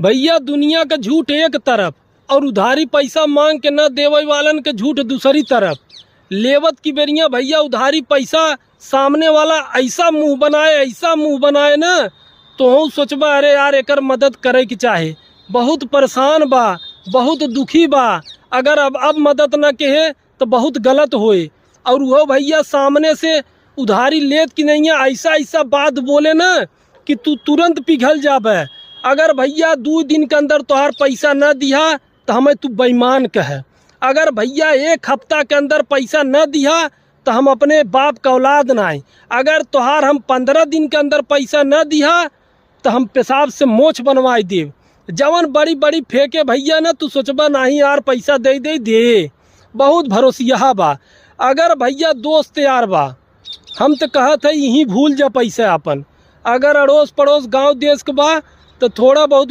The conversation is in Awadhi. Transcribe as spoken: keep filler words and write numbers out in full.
भइया, दुनिया क झूठ एक तरफ और उधारी पैसा मांग के न देवइ वालन क झूठ दूसरी तरफ। लेवत की बेरिया भइया उधारी पैसा, सामने वाला अइसा मुँह बनाए, अइसा मुँह बनाए न, तोहू सोचबा, "अरे यार, एकर मदद करइ के चाहे, बहुत परेशान बा, बहुत दुखी बा, अगर अब, अब मदद न केहे त बहुत गलत होए।" और उहो भइया सामने से उधारी लेत कि नहिया, अइसा, अइसा बात बोले न कि तू तुरंत पिघल जाबे। अगर भइया दुइ दिन के अंदर तोहार पैसा न दिहा, त हमें तू बेईमान कहे। अगर भइया एक हफ्ता के अंदर पैसा न दिहा, त हम अपने बाप क औलाद नाहीं। अगर तोहार हम पन्द्रह दिन के अंदर पैसा न दिहा, त हम पेशाब से मोछ बनवाइ देब। जवन बड़ी बड़ी फेंके भइया न, तू सोचबा नाहीं यार, पैसा दे, दे, दे। बहुत भरोसिया बा। अगर भइया दोस्त यार बा, हम त कहत है, इहीं भूल जा पैसा आपन। अगर अड़ोस पड़ोस गाँव देश क बा, त थोड़ा बहुत